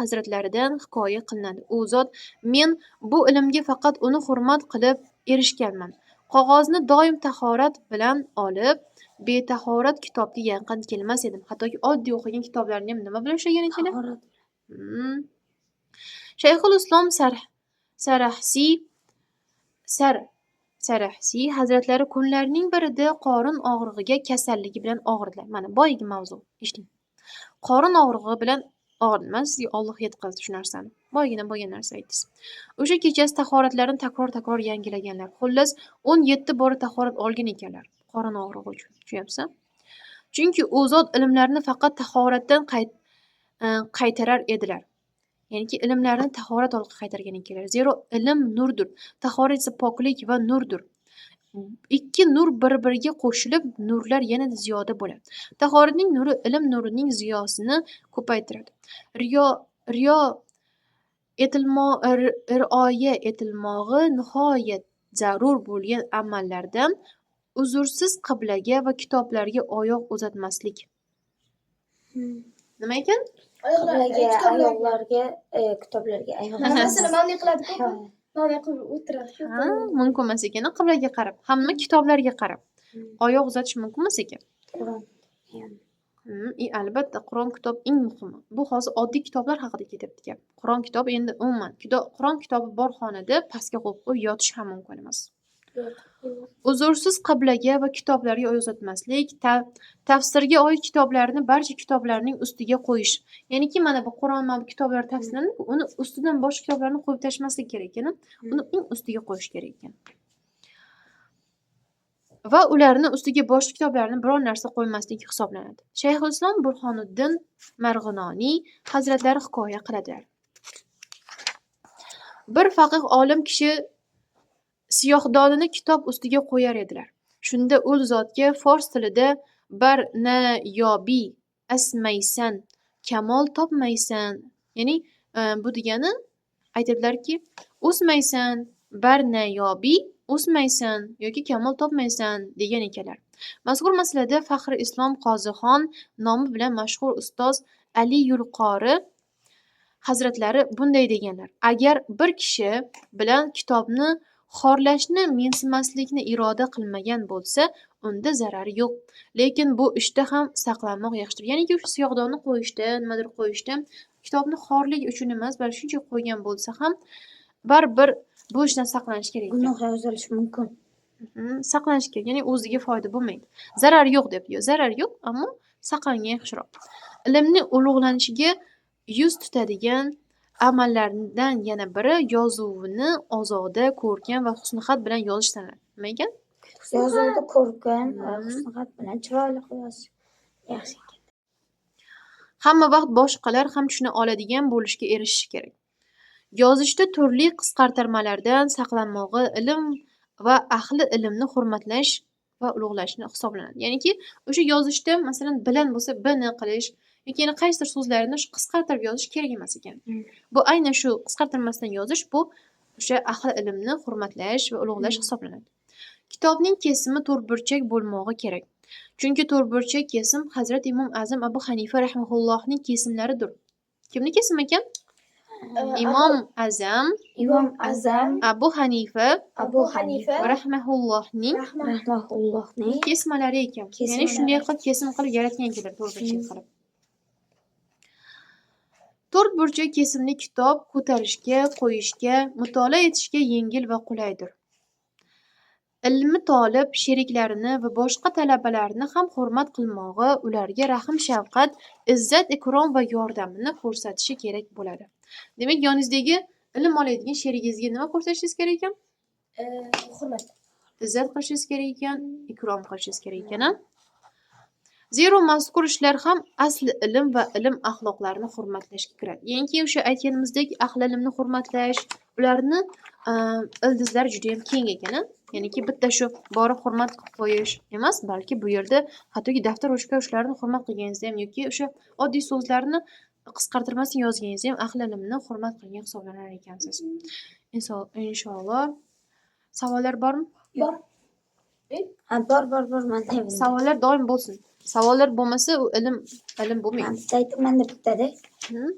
hazratlaridan hikoya qilinadi. U zot: "Men bu ilmga faqat uni hurmat qilib erishganman. Qog'ozni doim tahorat bilan olib, betahorat kitobga yaqin kelmas edim." Hattoki oddiy o'qigan kitoblarni ham nima bilan ushlagan ekanlar? Tahorat. Shayxul Islom Saraxsiy Saraxsiy hazratlari kunlarning birida qorin og'rig'iga kasalligi bilan og'ridilar. Mana boyagi mavzu. Eshiting. Qorin og'rig'i bilan og'ridi. Mana sizga Alloh yetkazdi shu narsani. Boyagina bo'lgan narsa aytdingiz. O'sha kechasi tahoratlarini takror-takror yangilaganlar. Xullas, 17 bora tahorat olgan ekanlar qorin og'rig'i uchun. Tushunyapsiz? Chunki u zot ilmlarni faqat tahoratdan qaytarar edilar. Ya'niki ilmlarni tahorat orqali qaytargan ekanlar. Zero ilm nurdir. Tahorat esa poklik va nurdir. Ikki nur bir-biriga qo'shilib, nurlar yanada ziyoda bo'ladi. Tahoratning nuri ilm nurining ziyosini ko'paytiradi. Riyo rioya etilmog'i nihoyat zarur bo'lgan amallardan uzrsiz qiblaga va kitoblarga oyoq uzatmaslik. Nima ekan? Qiblaga, Kitoblarga. Oyoqlarga, kitoblarga oyoq. Masalan, mana bunday qiladi-ku. Mana bunday qilib o'tiradi-ku. Ha, mumkin emas ekan, qiblaga qarab, hamma kitoblarga qarab oyoq uzatish mumkin emas ekan. Qur'on. И albatta Qur'on kitob eng muhimi. Bu hozir oddiy kitoblar haqida ketyapti gap. Qur'on kitobi endi umuman, Qur'on kitobi bor xonada pastga qo'yib qo'yib yotish ham mumkin emas. Uzrsiz qiblaga va kitoblarga oyoq uzatmaslik, tafsirga oid kitoblarni barcha kitoblarning ustiga qo'yish. Ya'niki mana bu Qur'on, mana bu kitoblar tafsirlanib, uni ustidan boshqa kitoblarni qo'yib tashlamaslik kerak ekan. Uni eng ustiga qo'yish kerak ekan. Va ularni ustiga boshqa kitoblarni biror narsa qo'ymaslik hisoblanadi. Shayxul Islom Burhoniddin Marg'iloniy hazratlari hikoya qiladilar. Bir faqih olim kishi siyohdonini kitob ustiga qo'yar edilar. Shunda ul zotga fors tilida "bar nayobi asmaysan, kamol topmaysan", ya'ni bu degani aytadilarki, o'smaysan, bar nayobi o'smaysan yoki kamol topmaysan degan ekanlar. Mazkur masalada Faxri Islom Qozixon nomi bilan mashhur ustoz Ali Yulqori hazratlari bunday deganlar: Agar bir kishi bilan kitobni xorlashni, mensimaslikni iroda qilmagan bo'lsa, unda zarari yo'q. Lekin bu ishda ham saqlanmoq yaxshidir. Ya'niki o'sha siyohdonni qo'yishda, nimadir qo'yishda kitobni xorlik uchun emas, balki shuncha qo'ygan bo'lsa ham baribir bu ishdan saqlanish kerak ekan. Gunoh yozilishi mumkin. Saqlanish kerak, ya'ni o'ziga foyda bo'lmaydi. Zarari yo'q deb, zarari yo'q, ammo saqlangan yaxshiroq. Ilmning ulug'lanishiga yuz tutadigan amallardan yana biri yozuvni ozoda, ko'rkam va husnixat bilan yozish sanaladi. Nima ekan? Yozuvni ko'rkam va husnixat bilan chiroyli qilib yozish yaxshi ekan. Hamma vaqt boshqalar ham tushuna oladigan bo'lishga erishish kerak. Yozishda turli qisqartirmalardan saqlanmog'i ilm va ahli ilmni hurmatlash va ulug'lashni hisoblanadi. Ya'niki o'sha yozishda, masalan, bilan bo'lsa bni qilish yoki yana qaysidir so'zlarni shu qisqartirib yozish kerak emas ekan. Bu aynan shu qisqartirmasdan yozish, bu o'sha ahli ilmni hurmatlash va ulug'lash hisoblanadi. Kitobning kesimi to'rtburchak bo'lmog'i kerak. Chunki to'rtburchak kesim Hazrat Imom Azam Abu Hanifa rahimahullohning kesimlaridir. Kimning kesimi ekan? Imom Azam Imom Azam Abu Hanifa Abu Hanifa rahimahullohning rahimahullohning kesmalari ekan. Ya'ni Kesmalari. shunday qilib kesim qilib yaratgan ekanlar, to'rtburchak qilib. To'rtburchak kesimli kitob ko'tarishga, qo'yishga, mutolaa etishga yengil va qulaydir. Ilmi tolib sheriklarini va boshqa talabalarni ham hurmat qilmog'i, ularga rahm-shafqat, izzat-ikrom va yordamini ko'rsatishi kerak bo'ladi. Demak, yoningizdagi ilm oladigan sherigingizga nima ko'rsatishingiz kerak ekan? Hurmat. Izzat qilishingiz kerak ekan, ikrom qilishingiz kerak ekan, a? Zero mazkur ishlar ham asli ilm va ilm axloqlarini hurmatlashga kiradi. Ya'niki o'sha aytganimizdek, ahli ilmni hurmatlash, ularni ildizlari juda ham keng ekan, a? Ya'niki bitta shu borib hurmat qilib qo'yish emas, balki bu yerda hattoki daftar, ruchka shularni hurmat qilganingizda ham yoki o'sha oddiy so'zlarni qisqartirmasdan yozganingizda ham ahli ilmni hurmat qilgan hisoblanar ekansiz. Inshaalloh. Savollar bormi? Bor. Ha, bor, bor, bor, manda ham. Savollar doim bo'lsin. Savollar bo'lmasa, u ilm ilm bo'lmaydi. Bitta aytib, manda bittada.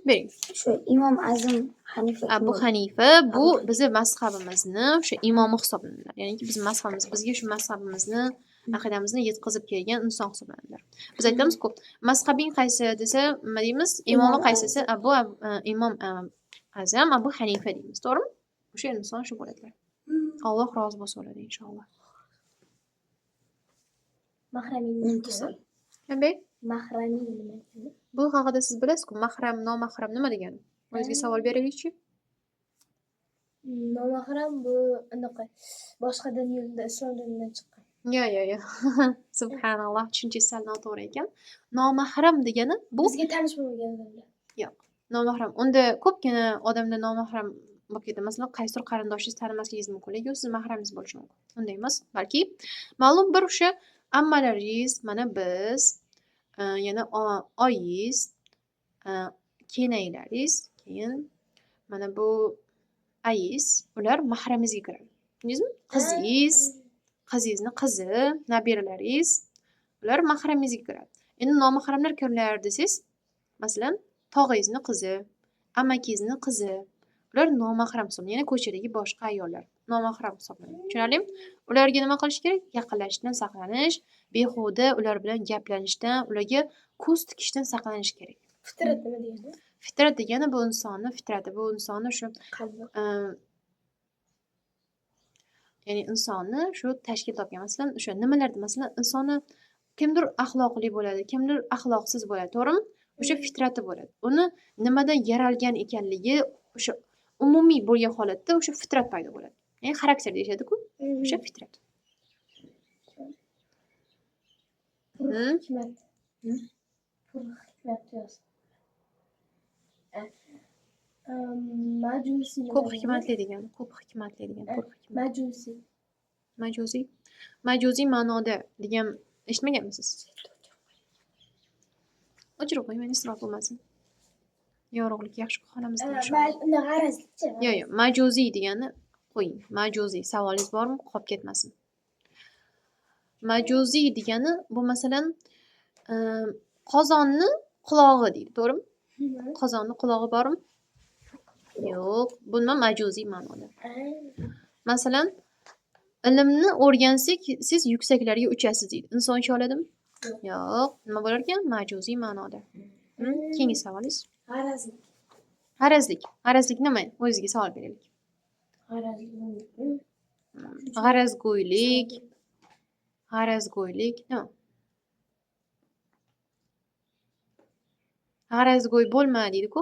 Bering. Shu Imom Azam Hanifa. Abu Hanifa bu bizni mazhabimizni o'sha imomi hisoblanadilar. Ya'niki biz mazhabimiz, bizga shu mazhabimizni, aqidamizni yetkazib kelgan inson hisoblanadilar. Biz aytamiz-ku, mazhabing qaysi desa, nima deymiz? Imomi qaysisi? Abu Imom Azam Abu Hanifa deymiz, to'g'rimi? O'sha inson shu bo'ladilar. Alloh rozi bo'lsin ulardan inshaalloh. Mahramiy nima? Qanday? Mahramiy nima? Bu haqida siz bilasiz-ku, mahram, nomahram nima degani? O'zingizga savol beraylikchi. Nomahram bu anaqa boshqa din yo'lida, islom dinidan chiqqan. Yo, yo, yo. Subhanalloh, tushunchangiz sal noto'g'ri ekan. Nomahram degani bu bizga tanish bo'lmagan odamlar. Yo'q. Nomahram. Unda ko'pgina odamlar nomahram bo'lib ketadi. Masalan, qaysidir qarindoshingiz tanimasligingiz mumkin, lekin u siz mahramingiz bo'lishi mumkin. Unday emas, balki ma'lum bir o'sha ammalaringiz, mana biz, yana oyingiz, kelinaklaringiz, keyin mana bu ayingiz, ular mahramingizga kiradi. Tushundingizmi? Qizingiz, qizingizni qizi, nabiralaringiz, ular mahramingizga kiradi. Endi nomahramlar kimlar desangiz, masalan, tog'ingizni qizi, amakingizni qizi, ular nomahram hisoblanadi. Yana ko'chadagi boshqa ayollar nomahram hisoblanadi. Tushunarlimi? Ularga nima qilish kerak? Yaqinlashishdan saqlanish, behuda ular bilan gaplanishdan, ularga ko'z tikishdan saqlanish kerak. Fitrat nima degani? Fitrat degani bu insonni fitrati, bu insonni shu qalbi. Ya'ni insonni shu tashkil topgan. Masalan, o'sha nimalarda, masalan, insonni kimdir axloqli bo'ladi, kimdir axloqsiz bo'ladi, to'g'rimi? O'sha fitrati bo'ladi. Uni nimadan yaralgan ekanligi o'sha umumiy bo'lgan holatda o'sha fitrat paydo bo'ladi. Ya'ni xarakter deyishadi-ku, o'sha fitrat. Hikmat. Hikmat yoz. Majusiy. Ko'p hikmatli degan, ko'p hikmatli degan, ko'p hikmat. Majusiy. Majusiy. Majusiy ma'noda degan eshitmaganmisiz? O'chirib qo'ying, isrof bo'lmasin. Yorug'lik yaxshi xonamizda. G'arazlikchi. Yo'q, yo'q, majuziy degani qo'ying. Majuziy savolingiz bormi? Qolib ketmasin. Majuziy degani bu masalan, qozonni qulog'i deydi, to'g'rimi? Qozonni qulog'i bormi? Yo'q. Bu nima majuziy ma'noda? Masalan, ilmni o'rgansak, siz yuksaklarga uchasiz deydi. Inson ucha oladimi? Yo'q. Nima bo'lar ekan? Majuziy ma'noda. Keyingi savolingiz. G'arazlik. G'arazlik. G'arazlik nima? O'zingizga savol beraylik. G'arazgo'ylik. G'arazgo'ylik nima? G'arazgo'y bo'lma deydi-ku.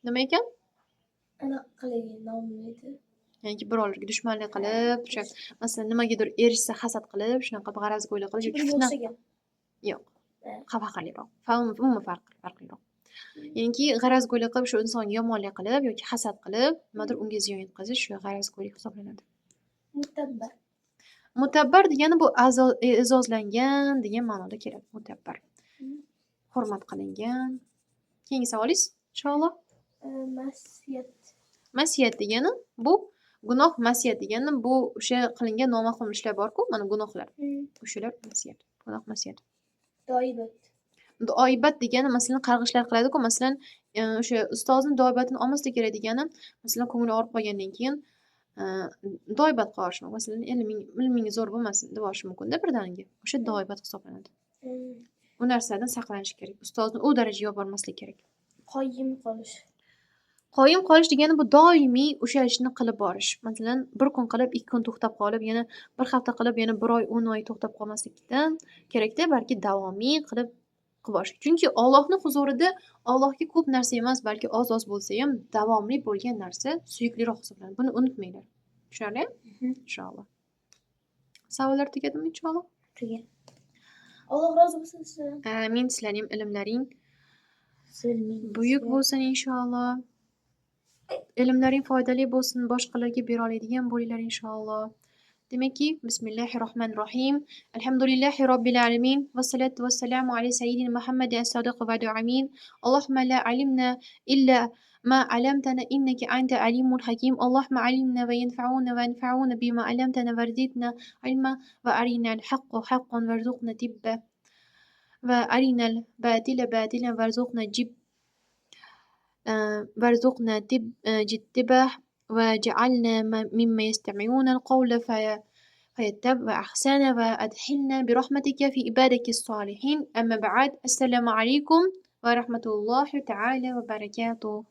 Nima ekan? Anaqa qilgan nomi edi. Ya'niki birovlarga dushmanlik qilib, o'sha masalan nimagadir erishsa hasad qilib, shunaqa g'arazgo'ylik qilib yoki fitna. Yo'q. Farqliroq. Umuman farqliroq. Ya'niki g'arazgo'ylik qilib, shu insonga yomonlik qilib yoki hasad qilib, nimadir unga ziyon yetkazish shu g'arazgo'ylik hisoblanadi. Mutabbar. Mutabbar degani bu e'zozlangan degan ma'noda keladi. Mutabbar. Hurmat qilingan. Keyingi savolingiz inshaalloh. Masiyat. Masiyat degani bu gunoh, masiyat degani bu o'sha qilingan noma'qul ishlar bor-ku, mana gunohlar. O'shalar masiyat. Gunoh masiyat. Doibat. Doibat degani masalan qarg'ishlar qiladi-ku, masalan o'sha ustozni doibatini olmaslik kerak degani, masalan ko'ngli og'rib qolgandan keyin doibat qilish mumkin. Masalan, ilming zo'r bo'lmasin deb olish mumkin-da birdaniga. O'sha doibat hisoblanadi. U narsadan saqlanish kerak. Ustozni u darajaga olib bormaslik kerak. Qoyim qolish. Qoyim qolish degani bu doimiy o'sha ishni qilib borish. Masalan, bir kun qilib, 2 kun to'xtab qolib, yana bir hafta qilib, yana 1 oy, 10 oy to'xtab qolmaslikdan kerakda, balki davomiy qilib borish. Chunki Allohning huzurida Allohga ko'p narsa emas, balki oz-oz bo'lsa ham davomli bo'lgan narsa suyukliroq hisoblanadi. Buni unutmanglar. Tushunarlimi? Inshaalloh. Savollar tugadimi inshaalloh? Tugadi. Alloh rozi bo'lsin sizdan. Amin. Sizlarning ilmlaring buyuk bo'lsin inshaalloh. Ilmlaring foydali bo'lsin, boshqalarga bera oladigan bo'linglar inshaalloh. Demakki, bismillahirrohmanirrohim. Alhamdulillahi robbil alamin. Vassalatu vassalamu ala sayyidina Muhammadin as-sodiq va amin. Allohumma la alimna illa ma alamtana innaka anta alimul hakim. Allohumma alimna va yanfa'una va anfa'una bima alamtana warzidna ilma va arina al-haqqa haqqan warzuqna tibba. وأرنا الباطل باطلا وارزقنا جب وارزقنا اجتنابه واجعلنا ممن يستمعون القول فيتبع أحسنه وأدخلنا برحمتك في عبادك الصالحين. أما بعد، السلام عليكم ورحمة الله تعالى وبركاته.